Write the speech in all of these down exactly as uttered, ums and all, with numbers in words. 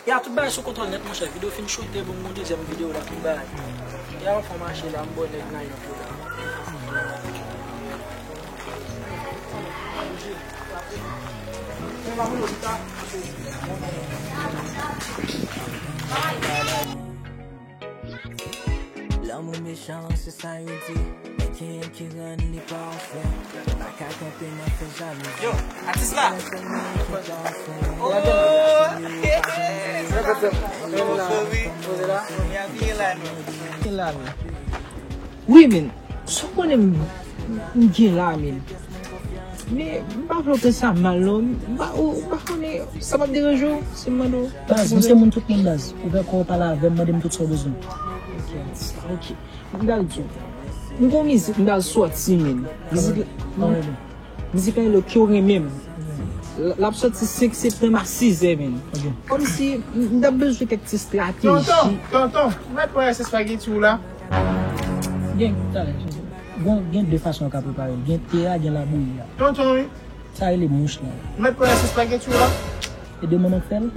Ya, tout bagay sou kontwòl nèt, monchè. Videyo fin choute, bon, m gon dezyèm videyo la, tout bagay. Ya, fò mache la, m bò nèg nan yon la. Lanmou mechan, se sa yo di. Men genyen ki rann li pafè. Pa ka kanpe nan fè jalouzi. Yo, atis la. Oh, yeah. Poze la. Poze la. Wi, men, sa w konnen m, m gen la, men. Men, m pa vle w pran sa mal, non. M pa, ou, m pa konnen, sa p ap deranje w, si m mande w? Baz, m se moun tout moun, baz. Ou fè kò w pale avè m, mande m tout sa w bezwen. Ok, atis la, ok. M pral di w. M gon mizik, m pral sòti, men. Mizik, non. Mizik la rele Ki w renmen m. L, l ap sòti senk septanm a sizè, men. Ok. Kòmsi m, m t ap bezwen kèk ti estrateji. Tonton, tonton, ou mèt pran rès espageti w la. Gen, talè. Bon, gen de fason yo ka prepare l. Gen te a, gen labouyi a. Tonton, wi. Sa rele mouch la. Ou mèt pran rès espageti w la. E de mwen k fè l?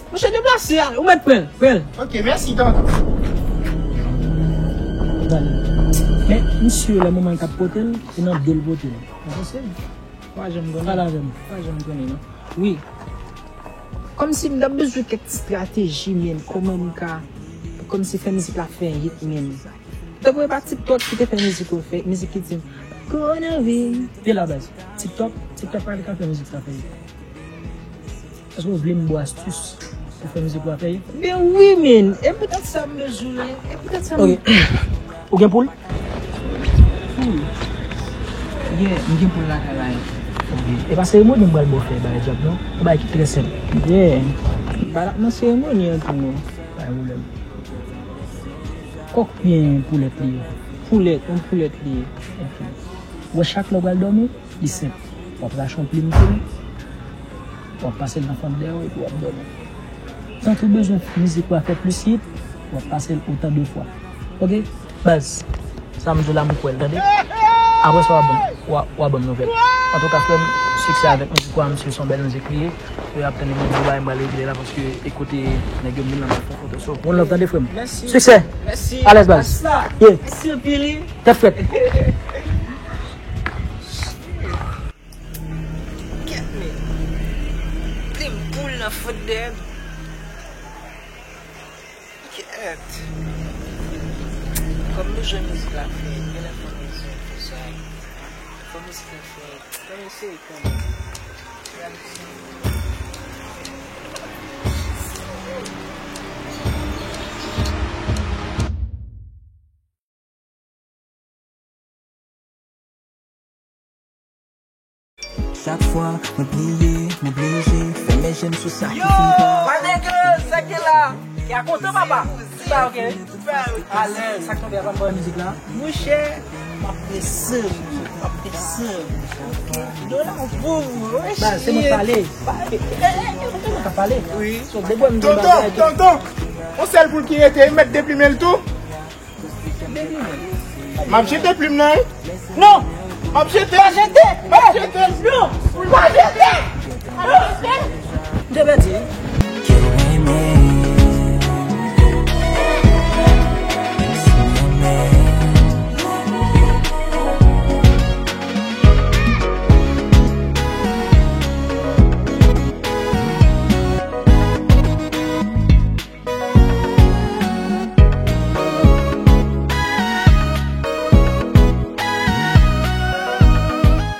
Monchè, deplase a, ou mèt pran l, pran l. Ok, mèsi, tonton. Gade. Men, misye, lè moman l t ap pote l, se nan do l pote l. Enposib. Pa janm konnen. Pale avè m. Pa janm konnen, non. Wi. Kòmsi m t ap bezwen kèk ti estrateji, men, kòman m ka, kòmsi fè mizik la fè hit, men. Tankou e pa TikTok ki te fè mizik yo fè, mizik ki di m, Coronavirus. Te la, baz. TikTok, TikTok pa ka fè mizik sa fè hit. Èske w vle m ba w astis pou fè mizik ou a fè hit? Ben wi, men. E poutèt sa m bezwen, e poutèt sa m... Ok. Ou gen poul? Poul? Yeah, m gen poul lakay la, yeah. Ok. E pa seremoni m pral ba w fè bagay djab, non? Yon bagay ki trè senp. Yeah. M pa t ap nan seremoni an tou, non. Pa gen pwoblèm. Kòk byen poulèt li ye? Poulèt, yon poulèt li ye. Ok. Ou wè chak lè w pral dòmi, li senp. W ap rache yon plim tou, w ap pase l nan fant dèyè w epi w ap dòmi. Tank ou bezwen mizik ou a fè plis hit, w ap pase l otan de fwa. Ok? Baz, sa m di w la, m kwè l, tande. Apre sa, w a ban m, w a, w a ban m nouvèl. Antouka, frè m, siksè avèk mizik ou a, m si se yon bèl mizik li ye. Yo ap tande m di bagay m pral regle la paske e kote nèg yo m vin la m ap fè foto. So, one love tande frè m. Mèsi. Siksè. Mèsi. Alèz baz. Mèsi la. Yeah. Mèsi anpil. Tèt frèt. Kèt men. Plim poul nan fant dèyè m. Kèt. Kòm nou jwe mizik la fè, genlè fò nou jwe fè sa. Fò mizik la fè. Fò nou eseye kanmenm. Chak fwa mwen pliye, m oblije fèmen je m sou sa ki fin pase. Yo, my nigga, sa ki la? Ya kontan, papa? Sa ok? Alèz, sa k tonbe, avan m ba w mizik la? Monchè, m ap prese, m ap prese. Ok, dola pou ou, wi. Baz, se mwen k pale. Ba, e, e, e, e, ou ka pale. Wi. So, de bò m di bagay. Tonton, tonton, yon sèl poul ki rete, mèt deplimen l tou. M ap jete plim nan, wi. Non! M ap jete! Pa jete! M ap jete! Non! Pa jete! Pa jete! M te pèdi.